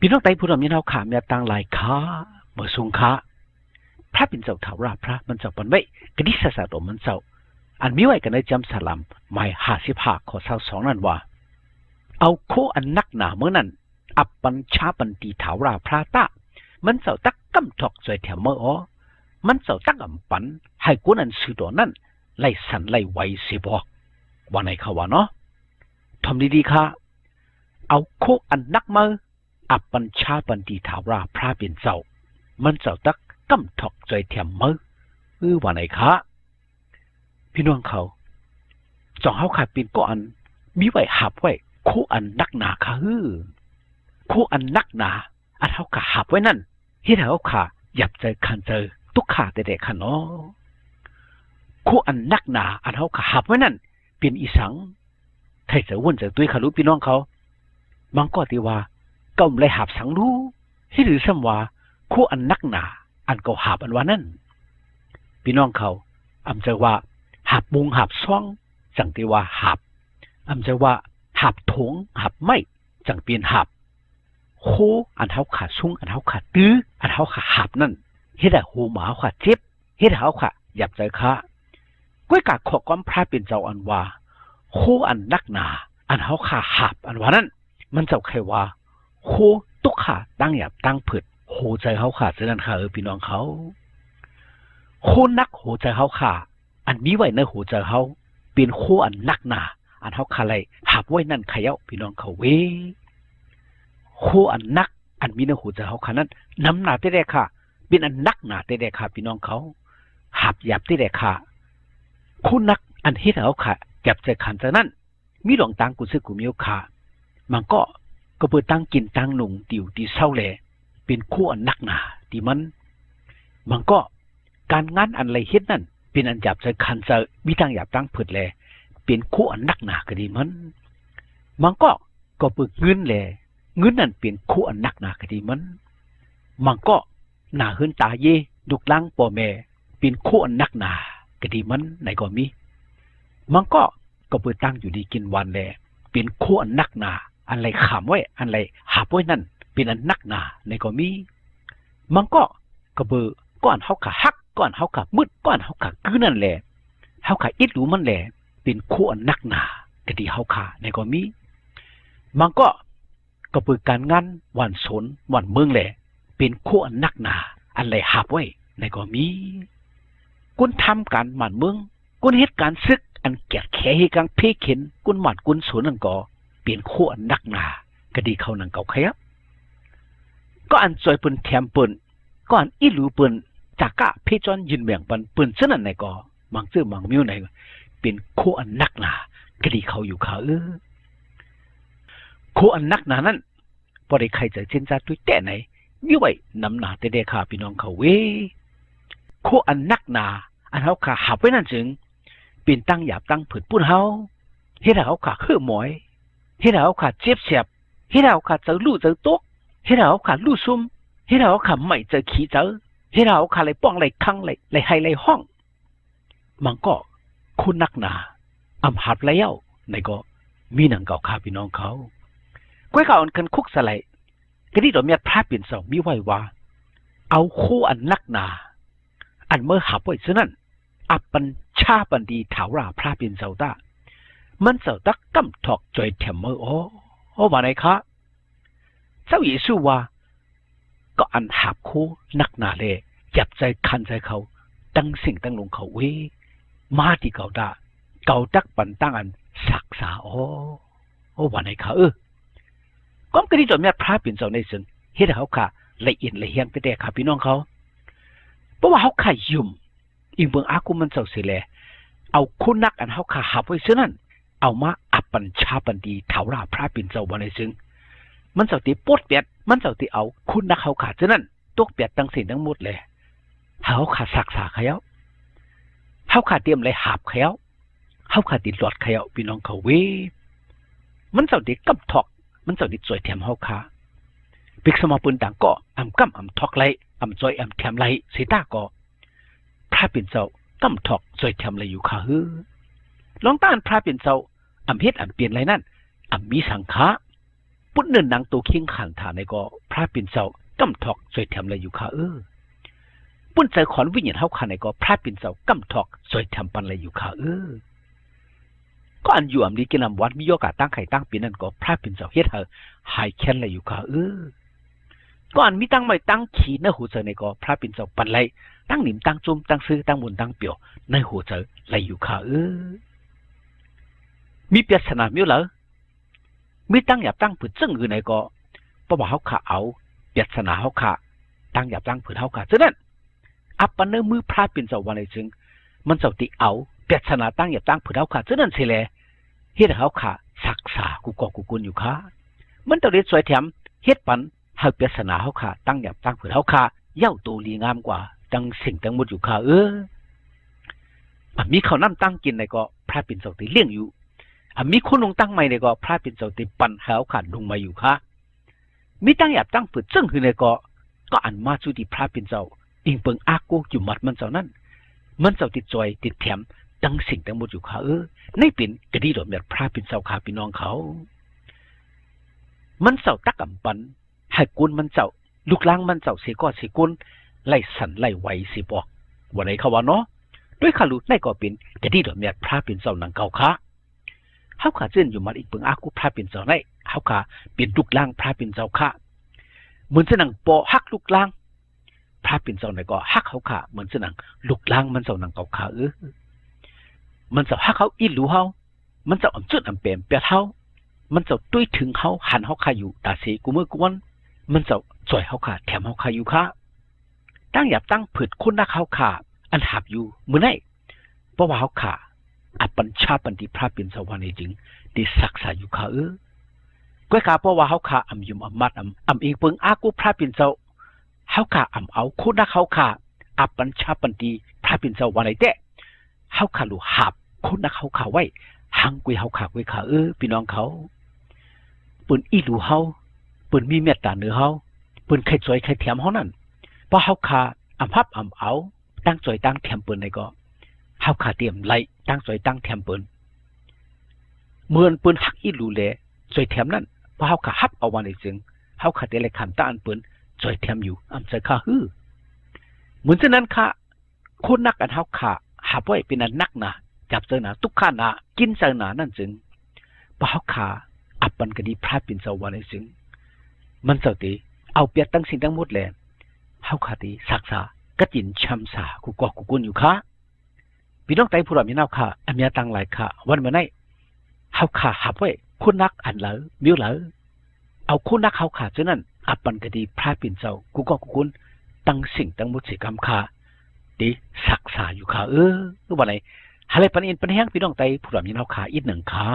ພີ່ນ້ອງໄຕ້ຜູ້ຮ່ວມຍິນເຮົາຂ້າ ແມ່ນຕ່າງຫຼາຍຂ້າ ມາສູງຂ້າ. ພະເປັນເຈົ້າທ້າວລາພະ ມັນເຈົ້າປັນໄວ້ ກະດິສາສາຕົນມັນເຈົ້າ ອັນມີໄວ້ກັນໃນຈຳສາລາມ ໝາຍຫ້າສິບຫ້າ ຂໍ້ຊາວສອງນັ້ນວ່າ ເອົາໂຄອັນໜັກໜາເມີນັ້ນ ອັບປັນຊາປັນຕີທ້າວລາພະຕະ ມັນເຈົ້າຕັກກຳຖອກຈອຍແຖມເມີອໍ ມັນເຈົ້າຕັກອຳປັນ ໃຫ້ຄົນອັນຊື່ຕົວນັ້ນ ໄດ້ສັນໄດ້ໄຫວເສຍບອກ ວ່າໃນຂ້າວ່າເນາະ. ທ່ອມດີໆຂ້າ ເອົາໂຄອັນໜັກເມີ ອັບປັນຊາປັນຕີທ້າວລາພະເປັນເຈົ້າ ມັນເຈົ້າຕັກກຳຖອກຈອຍແຖມເມີ ວ່າໃນຂ້າ. ພີ່ນ້ອງເຂົາ ສອງເຮົາຂ້າເປັນກໍອັນມີໄວ້ຮັບໄວ້ ໂຄອັນໜັກໜາຂ້າເອີ. ໂຄອັນໜັກໜາ ອັນເຮົາຂ້າຮັບໄວ້ນັ້ນ ເຮັດໃຫ້ເຮົາຂ້າຫຍາບໃຈຄັນໃຈ ຕົກຂ້າແທ້ໆຂ້າເນາະ. ໂຄອັນໜັກໜາ ອັນເຮົາຂ້າຮັບໄວ້ນັ້ນ ເປັນອີ່ສັງ? ໄທເຈົ້າວົນເຈົ້າຕຸ້ຍຂ້າລູກພີ່ນ້ອງເຂົາ ບາງກໍຕິວ່າ ກໍບໍ່ໄດ້ຮັບສັງລູ ເຮັດຫຼືຊ້ຳວ່າ ໂຄອັນໜັກໜາ ອັນກໍຮັບອັນວ່ານັ້ນ ພີ່ນ້ອງເຂົາ ອຳເຈີວ່າຮັບມຸງຮັບຊອງ ຈັ່ງຕິວ່າຮັບ ອຳເຈີວ່າຮັບຖົງຮັບໄມ້ ຈັ່ງເປັນຮັບ. ໂຄອັນເຮົາຂ້າຊຸງ ອັນເຮົາຂ້າຕື້ ອັນເຮົາຂ້າຮັບນັ້ນ ເຮັດໃຫ້ໂຮມາເຮົາຂ້າເຈັບ ເຮັດໃຫ້ເຮົາຂ້າຫຍາບໃຈຂ້າ. ກ້ວຍກາຂໍ້ຄວາມພະເປັນເຈົ້າອັນວ່າ ໂຄອັນໜັກໜາ ອັນເຮົາຂ້າຮັບອັນວ່ານັ້ນ ມັນເຈົ້າໄຂວ່າ ໂຄຕົກຂ້າຕາງຫຍາບຕາງຜືດ ຫົວໃຈເຮົາຂ້າເທົ່ານັ້ນຂ້າເອີ ພີ່ນ້ອງເຂົາ. ໂຄໜັກຫົວໃຈເຮົາຂ້າ ອັນມີໄວ້ໃນຫົວໃຈເຮົາ ເປັນໂຄອັນໜັກໜາ ອັນເຮົາຂ້າໄດ້ຮັບໄວ້ນັ້ນຂ້າເອີ ພີ່ນ້ອງເຂົາເວີຍ. ໂຄອັນໜັກ ອັນມີໃນຫົວໃຈເຮົາຂ້ານັ້ນ ໜາໜາແທ້ໆຂ້າ ເປັນອັນໜັກໜາແທ້ໆຂ້າ ພີ່ນ້ອງເຂົາ ຮັບຫຍາບແທ້ໆຂ້າ. ໂຄໜັກ ອັນເຮັດໃຫ້ເຮົາຂ້າຫຍາບໃຈຄັນໃຈນັ້ນ ມີຫຼວງຕາງກູເຊກູມີວຂ້າ ບາງກໍ ກໍເປີດຕາງກິນຕາງນຸ່ງ ຕິວຕິເຊົາແລ ເປັນໂຄອັນໜັກໜາຕິມັນ. ບາງກໍ ການງານອັນໄດ້ເຮັດນັ້ນ ເປັນອັນຫຍາບໃຈຄັນໃຈ ມີທັງຫຍາບທັງຜືດແລ ເປັນໂຄອັນໜັກໜາກະດີມັນ. ບາງກໍ ກໍເປີດເງິນແລ ເງິນນັ້ນເປັນໂຄອັນໜັກໜາກະດີມັນ. ບາງກໍ ໜ້າເຮືອນຕາເຢ ລູກຫຼານພໍ່ແມ່ ເປັນໂຄອັນໜັກໜາກະດີມັນ ໃນກໍມີ. ບາງກໍ ກໍເປີດຕາງຢູ່ດີກິນຫວານແລ ເປັນໂຄອັນໜັກໜາ ອັນໄດ້ຂາມໄວ້ ອັນໄດ້ຮັບໄວ້ນັ້ນ ເປັນອັນໜັກໜາໃນກໍມີ. ບາງກໍ ກໍເບີ ກໍອັນເຮົາກະຮັກ ກໍອັນເຮົາກະໝຶດ ກໍອັນເຮົາກະກືນັ້ນແລ ເຮົາກະອິດຫລູມັນແລ ເປັນໂຄອັນໜັກໜາກະດີເຮົາຂ້າໃນກໍມີ. ບາງກໍ ກໍເປີດການງານບ້ານຊົນບ້ານເມືອງແລ ເປັນໂຄອັນໜັກໜາ ອັນໄດ້ຮັບໄວ້ໃນກໍມີ. ຄົນທຳການບ້ານເມືອງ ຄົນເຮັດການສຶກ ອັນກຽດແຂເຮກາງເພເຂັນ ຄົນບ້ານຄົນຊົນນັ້ນກໍ ເປັນໂຄອັນໜັກໜາກະດີເຂົານຳເຂົາຂະຫຍັບ ກໍອັນຊ່ວຍເພິ່ນແຖມເພິ່ນ ກໍອັນອີ່ຫຼູເພິ່ນ ຈາກກະເພຈອນຢືນແຫວ່ງປັນເພິ່ນ ສະນັ້ນໃນກໍ ບາງເທື່ອບາງມິວໃນ ເປັນໂຄອັນໜັກໜາກະດີເຂົາຢູ່ຂ້າເອີ. ໂຄອັນໜັກໜານັ້ນ ບໍ່ໄດ້ໄຂໃຈເຊັ່ນຊາດດ້ວຍແຕ່ໃນ ມີໄວ້ນຳໜ້າແທ້ໆຂ້າ ພີ່ນ້ອງເຂົາເວີຍ. ໂຄອັນໜັກໜາ ອັນເຮົາຂ້າຮັບໄວ້ນັ້ນຈຶ່ງ ເປັນທັງຫຍາບທັງຜືດປຸ້ນເຮົາ ເຮັດໃຫ້ເຮົາຂ້າເຫີໝອຍ ເຮັດໃຫ້ເຮົາຂ້າເຈັບແສບ ເຮັດໃຫ້ເຮົາຂ້າໃຈຫຼຸ້ໃຈຕົກ ເຮັດໃຫ້ເຮົາຂ້າລຸຊຸມ ເຮັດໃຫ້ເຮົາຂ້າໄໝ້ໃຈຂີ້ໃຈ ເຮັດໃຫ້ເຮົາຂ້າໄຫຼປ້ອງໄຫຼຄັງ ໄຫຼໄຫ້ໄຫຼຮ້ອງ. ບາງກໍ ໂຄໜັກໜາ ອຳຮັບແລ້ວໃນກໍມີນຳເຂົາຂ້າ ພີ່ນ້ອງເຂົາ. ກ້ວຍກາອັນຄັນຄຸກສະໄຫຼ ກະດີດອກແມ່ນພະເປັນເຈົ້າມີໄວ້ວ່າ ເອົາໂຄອັນໜັກໜາ ອັນເມີຮັບໄວ້ເທື່ອນັ້ນ ອັບປັນຊາປັນດີທ້າວລາພະເປັນເຈົ້າຕາ ມັນເຈົ້າຕັກກຳຖອກຈອຍແຖມເມີອໍ ວ່າໃນຂ້າ. ເຈົ້າເຢຊູວ່າ ກໍອັນຮັບໂຄໜັກໜາແລ ຫຍັບໃຈຄັນໃຈເຂົາ ຕັ້ງເສັງຕັ້ງລົງເຂົາເວີຍ ມາທີ່ເຂົາຕາ ເຂົາຕັກປັນຕັ້ງອັນສັກສາອໍ ວ່າໃນຂ້າເອີ. ຄວາມກະດິດອກແມ່ນພະເປັນເຈົ້າໃນເຊິ່ງ ເຮັດໃຫ້ເຮົາຂ້າລະອຽນລະຮຽງແທ້ໆຂ້າ ພີ່ນ້ອງເຂົາ. ເພາະວ່າເຮົາຂ້າຢືມ ອີງເບິ່ງອາກຸມັນເຈົ້າເສຍແລ ເອົາໂຄໜັກອັນເຮົາຂ້າຮັບໄວ້ເທື່ອນັ້ນ ເອົາມາອັບປັນຊາປັນດີທ້າວລາພະເປັນເຈົ້າວ່າໃນເຊິ່ງ ມັນເຈົ້າຕິປົດແປດ ມັນເຈົ້າຕິເອົາໂຄໜັກເຮົາຂ້າເທື່ອນັ້ນ ຕົກແປດທັງເສັ້ນທັງໝົດແລ ໃຫ້ເຮົາຂ້າສັກສາຂະເຈົ້າ ເຮົາຂ້າຕຽມໄດ້ຫາບຂະເຈົ້າ ເຮົາຂ້າຕິລອດຂະເຈົ້າ ພີ່ນ້ອງເຂົາເວີຍ. ມັນເຈົ້າຕິກຳຖອກ ມັນເຈົ້າຕິຈອຍແຖມເຮົາຂ້າ. ເປັກສະມາເພິ່ນຕ່າງກໍອຳກຳອຳຖອກໄຫຼ ອຳຈອຍອຳແຖມໄຫຼ ເສຍຕາກໍ ພະເປັນເຈົ້າກຳຖອກຈອຍແຖມໄຫຼຢູ່ຂ້າເຮີ. ລອງຕ້ານພະເປັນເຈົ້າອຳເຮັດອຳປ່ຽນໄຫຼນັ້ນ ອຳມີສັງຂະ. ປ ປຸ້ນເນີນໜັງໂຕຄີງຂັນທາໃນກໍ ພະເປັນເຈົ້າກຳຖອກຊ່ວຍແຖມໄດ້ຢູ່ຂ້າເອີ. ປຸ້ນໃຈຂອນວິນຍານເຮົາຂ້າໃນກໍ ພະເປັນເຈົ້າກຳຖອກຊ່ວຍແຖມປັນໄດ້ຢູ່ຂ້າເອີ. ກໍອັນຢູ່ອຳດີກິນອຳຫວານ ມີໂອກາດຕາງໄຂ້ຕາງເປັນນັ້ນກໍ ພະເປັນເຈົ້າເຮັດໃຫ້ຫາຍແຄ້ນໄດ້ຢູ່ຂ້າເອີ. ກໍອັນມີຕາງໄມ້ຕາງຂີໃນຫົວໃຈໃນກໍ ພະເປັນເຈົ້າປັນໄດ້ ຕາງໜິມຕາງຈຸ້ມ ຕາງຊື ຕາງມົນຕາງປ່ຽວໃນຫົວໃຈໄດ້ຢູ່ຂ້າເອີ. ມີປຽດສະໜາມີວເລີ ມີຕາງຫຍາບຕາງຝືດເຊິ່ງຫື່ນໃດກໍ ເພາະວ່າເຮົາຂ້າເອົາປຽດສະໜາເຮົາຂ້າ ຕາງຫຍາບຕາງຝືດເຮົາຂ້າ ສະນັ້ນ ອັບປັນໃນມືພະເປັນເຈົ້າວ່າໃດເຊິ່ງ ມັນເຈົ້າຕິເອົາປຽດສະໜາຕາງຫຍາບຕາງຝືດເຮົາຂ້າ ສະນັ້ນເສຍແລ ເຮັດໃຫ້ເຮົາຂ້າສັກສາ ກູ່ກໍກູ່ກຸນຢູ່ຂ້າ. ມັນເຈົ້າໄດ້ຊ່ວຍແຖມເຮັດປັນ ໃຫ້ປຽດສະໜາເຮົາຂ້າ ຕາງຫຍາບຕາງຝືດເຮົາຂ້າ ເຍົາໂຕດີງາມກວ່າ ທັງສິ່ງທັງໝົດຢູ່ຂ້າເອີ. ອາ ມີເຂົ້ານ້ຳຕາງກິນໃດກໍ ພະເປັນເຈົ້າໄດ້ລ້ຽງຢູ່. ອາ ມີຄົນນຸ່ງຕາງໃໝ່ໃດກໍ ພະເປັນເຈົ້າໄດ້ປັນໃຫ້ເຮົາຂ້ານຸ່ງໃໝ່ຢູ່ຂ້າ. ມີຕາງຫຍາບຕາງຝືດເຊິ່ງຫື່ນໃດກໍ ກໍອັນມາສູ່ທີ່ພະເປັນເຈົ້າ ອີງເປິງອາໂກຢູ່ໝັດມັນເຈົ້ານັ້ນ ມັນເຈົ້າຕິດຊ່ອຍຕິດແຖມ ທັງສິ່ງທັງໝົດຢູ່ຂ້າເອີ. ໃນເປັນກະດີດອກແມ່ນພະເປັນເຈົ້າຂ້າ ພີ່ນ້ອງເຂົາ ມັນເຈົ້າຕັກອຳປັນ ໃຫ້ກຸນມັນເຈົ້າ ລູກຫຼານມັນເຈົ້າເສຍກໍເສຍກຸນ ໄຫຼສັນໄຫຼໄຫວເສຍບອກ ວ່າໃດເຂົາວ່າເນາະ. ໂດຍຂ້າລູກໃນກໍເປັນກະດີດອກແມ່ນພະເປັນເຈົ້ານຳເກົ່າຂ້າ. ເຮົາຂ້າເຈີນຢູ່ມາອີກເປິງອາກູພະເປັນເຈົ້າໃນ ເຮົາຂ້າເປັນລູກຫຼານພະເປັນເຈົ້າຂ້າ. ເໝືອນເຊັ່ນໜັງພໍ່ຮັກລູກຫຼານ ພະເປັນເຈົ້າໃນກໍຮັກເຮົາຂ້າ ເໝືອນເຊັ່ນໜັງລູກຫຼານມັນເຈົ້ານຳເກົ່າຂ້າເອີ. ມັນເຈົ້າຮັກເຮົາອີ່ຫຼູເຮົາ ມັນເຈົ້າອຳຈຸດອຳແປມປຽດເຮົາ ມັນເຈົ້າຕຸ້ຍເຖິງເຮົາ ຫັນເຮົາຂ້າຢູ່ຕາເສກູ່ມື້ກູ່ວັນ ມັນເຈົ້າຊ່ວຍເຮົາຂ້າ ແຖມເຮົາຂ້າຢູ່ຂ້າ. ຕາງຫຍາບຕາງຝືດຄົນຮັກເຮົາຂ້າ ອັນຮັບຢູ່ມື້ໃນ ເພາະວ່າເຮົາຂ້າອັບປັນຊາປັນທີ່ພະເປັນເຈົ້າວ່າໃດຈຶ່ງໄດ້ສັກສາຢູ່ຂ້າເອີ. ກ້ວຍກາ ເພາະວ່າເຮົາຂ້າອຳຢືມອຳໝັດ ອຳ ອຳອີງເປິງອາກູພະເປັນເຈົ້າ ເຮົາຂ້າອຳເອົາຄົນຮັກເຮົາຂ້າ ອັບປັນຊາປັນທີ່ພະເປັນເຈົ້າວ່າໃດແຕ່ ເຮົາຂ້າລູກຫາບຄົນຮັກເຮົາຂ້າໄວ້ ຮັ່ງກວ່າເຮົາຂ້າ ກ້ວຍກາເອີ ພີ່ນ້ອງເຂົາ. ເພິ່ນອີ່ຫຼູເຮົາ ເພິ່ນມີເມດຕາເໜືອເຮົາ ເພິ່ນໃຄ່ຊ່ວຍໃຄ່ແຖມເຮົານັ້ນ ເພາະເຮົາຂ້າອຳຮັບອຳເອົາ ຕາງຊ່ວຍຕາງແຖມເພິ່ນໃດກໍ ເຮົາຂ້າຕຽມໄຫຼຕາງຊ່ວຍຕາງແຖມເພິ່ນ. ເໝືອນເພິ່ນຮັກອີ່ຫຼູແລ ຊ່ວຍແຖມນັ້ນ ເພາະເຮົາຂ້າຮັບເອົາວ່າໃດເຊິ່ງ ເຮົາຂ້າໄດ້ໄຫຼຂ້າມຕາອັນເພິ່ນຊ່ວຍແຖມຢູ່ ອຳໃຈຂ້າຮື. ເໝືອນເຊັ່ນນັ້ນຂ້າ ຄົນຮັກອັນເຮົາຂ້າຮັບໄວ້ເປັນອັນໜັກໜາ ຈັບໃຈໜາ ຕຸກຄະໜາ ກິນໃຈໜານັ້ນເຊິ່ງ ເພາະເຮົາຂ້າອັບປັນກະດີພະເປັນເຈົ້າວ່າໃດເຊິ່ງ ມັນເຈົ້າຕິເອົາປຽບທັງສິ່ງທັງໝົດແລ ເຮົາຂ້າຕິສັກສາ ກັດເຢັນຊ່ຳຊາ ກູ່ກໍກູ່ກຸນຢູ່ຂ້າ. ພີ່ນ້ອງໄຕຜູ້ຮັບຍິນເຮົາຂ້າ ອາເມຍຕ່າງຫຼາຍຂ້າ ວັນມື້ໃນ ເຮົາຂ້າຮັບໄວ້ ຄົນຮັກອັນເລີ ມີວເລີ ເອົາຄົນຮັກເຮົາຂ້າເຈົ້ານັ້ນ ອັບປັນກະດີພະເປັນເຈົ້າ ກູ່ກໍກູ່ກຸນ ທັງສິ່ງທັງໝົດເສຍກຳຂ້າ ຕິສັກສາຢູ່ຂ້າເອີ ວ່າໃດ ໃຫ້ໄດ້ປັນເອັນປັນແຮງ ພີ່ນ້ອງໄຕຜູ້ຮັບຍິນເຮົາຂ້າ ອີກໜຶ່ງຂ້າ.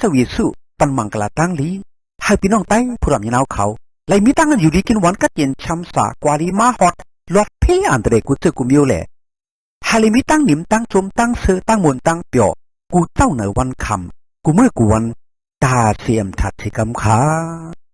ທະວີສຸປັນມັງກະລາຕາງລີ ໃຫ້ພີ່ນ້ອງໄຕ້ຜູ້ດຳຍານາວເຂົາ ໄດ້ມີຕາງຢູ່ດີກິນຫວານກັດເຢັນຊຳສາກວ່າລີມາຮອດ ລອດເພອັນຕະເລກູເຈີກູມິວແລ ໃຫ້ໄດ້ມີຕາງໜິມຕາງຊົມຕາງເຊີຕາງມ່ວນຕາງປຽວ ກູເຕົ້າໃນວັນຄ່ຳ ກູມື້ກູວັນ ຕາເສມທັດເສກຳຄ່າ.